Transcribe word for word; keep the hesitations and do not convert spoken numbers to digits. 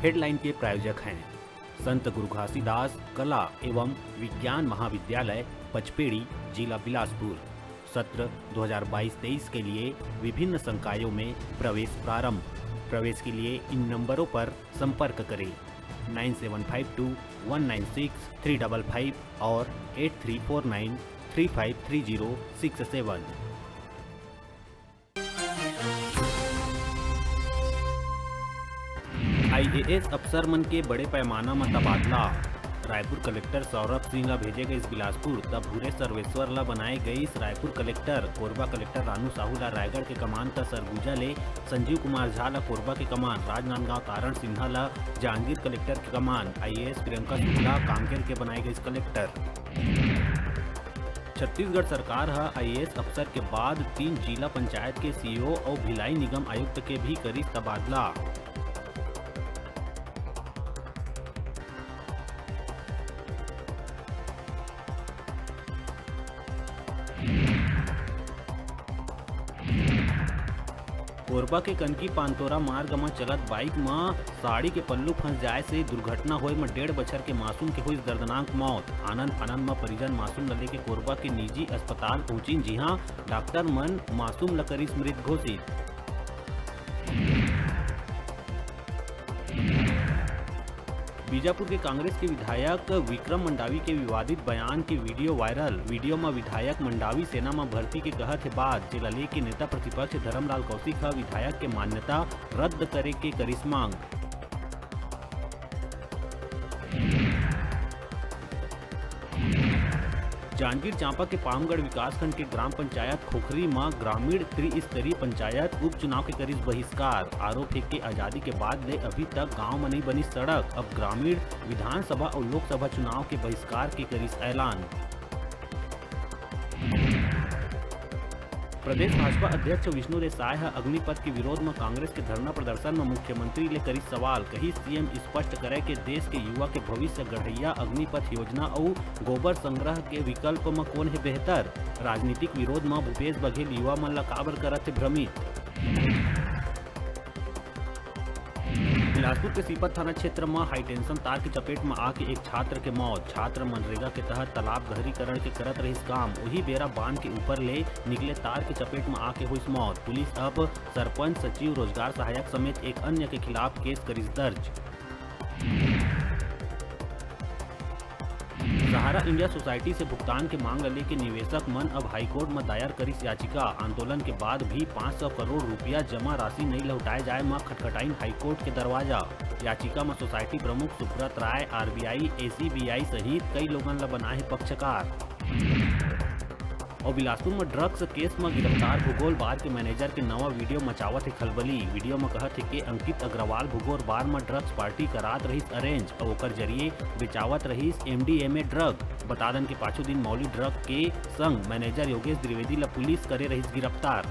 Headline के प्रायोजक हैं संत गुरु घासीदास कला एवं विज्ञान महाविद्यालय पचपेड़ी, जिला बिलासपुर। सत्र दो हज़ार बाईस तेईस के लिए विभिन्न संकायों में प्रवेश प्रारंभ। प्रवेश के लिए इन नंबरों पर संपर्क करें, nine seven five two one nine six three double five और eight three four nine three five three zero six seven. IAS अफसर मन के बड़े पैमाना म तबादला। रायपुर कलेक्टर सौरभ सिंह ला भेजे गइस बिलासपुर, त भूरे सर्वेश्वर ला बनाए गइस रायपुर कलेक्टर। कोरबा कलेक्टर रानू साहू ला रायगढ़ के कमान, त सरगुजा ले संजीव कुमार झा ला कोरबा के कमान, राजनांदगांव तारण सिन्हा ला जांजगीर कलेक्टर के कमान, आईएएस प्रियंका शुक्ला कांकेर के बनाए गइस कलेक्टर। छत्तीसगढ़ सरकार ह आईएएस अफसर के बाद तीन जिला पंचायत के सीईओ अउ भिलाई निगम आयुक्त के भी करिस तबादला। कोरबा के कनकी पानतोरा मार्ग म चलत बाइक म साड़ी के पल्लू फंस जाए से दुर्घटना होए म डेढ़ बछर के मासूम के होइस दर्दनाक मौत। आनन फानन म परिजन मासूम ल लेके कोरबा के निजी अस्पताल पहुंचिन, जिहां डॉक्टर मन मासूम ल करिस मृत घोषित। बीजापुर के कांग्रेस के विधायक विक्रम मंडावी के विवादित बयान के वीडियो वायरल। वीडियो म विधायक मंडावी सेना म भर्ती के कहत हे बात, जेला लेके नेता प्रतिपक्ष धरमलाल कौशिक ह विधायक के मान्यता रद्द करे के करिस मांग। जांजगीर चांपा के पामगढ़ विकासखंड के ग्राम पंचायत खोखरी म ग्रामीण त्रिस्तरीय पंचायत उपचुनाव के करिस बहिष्कार। आरोप हे के आजादी के बाद ले अभी तक गांव म नइ बनिस सड़क, अब ग्रामीण विधानसभा अउ लोकसभा चुनाव के बहिष्कार के करिस ऐलान। प्रदेश भाजपा अध्यक्ष विष्णुदेव साय ह अग्निपथ के विरोध म कांग्रेस के धरना प्रदर्शन म मुख्यमंत्री ले करिस सवाल, कहिस सीएम स्पष्ट करे के देश के युवा के भविष्य गढ़इया अग्निपथ योजना अउ गोबर संग्रह के विकल्प म कोन हे बेहतर? राजनीतिक विरोध म भूपेश बघेल युवा मन ल काबर करत हे भ्रमित? बिलासपुर के सीपत थाना क्षेत्र म हाईटेंशन तार के चपेट म आके एक छात्र के मौत। छात्र मनरेगा के तहत तालाब गहरीकरण के करत रहिस काम, उही बेरा बांध के ऊपर ले निकले तार के चपेट म आके होइस मौत। पुलिस अब सरपंच, सचिव, रोजगार सहायक समेत एक अन्य के खिलाफ केस करिस दर्ज। सहारा इंडिया सोसाइटी से भुगतान के मांग ल लेके निवेशक मन अब हाईकोर्ट म दायर करिस याचिका। आंदोलन के बाद भी पाँच सौ करोड़ रुपया जमा राशि नइ लहुटाए जाए म खटखटाइन हाईकोर्ट के दरवाजा। याचिका म सोसाइटी प्रमुख सुब्रत राय, आरबीआई, एसीबीआई सहित कई लोगन ल बनाए हे पक्षकार। अउ बिलासपुर म ड्रग्स केस म गिरफ्तार भूगोल बार के मैनेजर के नवा वीडियो मचावत हे खलबली। वीडियो म कहत हे के अंकित अग्रवाल भूगोल बार म ड्रग्स पार्टी करात रहिस अरेंज अउ ओकर जरिए बेचावत रहिस एमडीएमए ड्रग। बता दन के पाछू दिन मौली ड्रग के संग मैनेजर योगेश द्विवेदी ल पुलिस करे रहिस गिरफ्तार।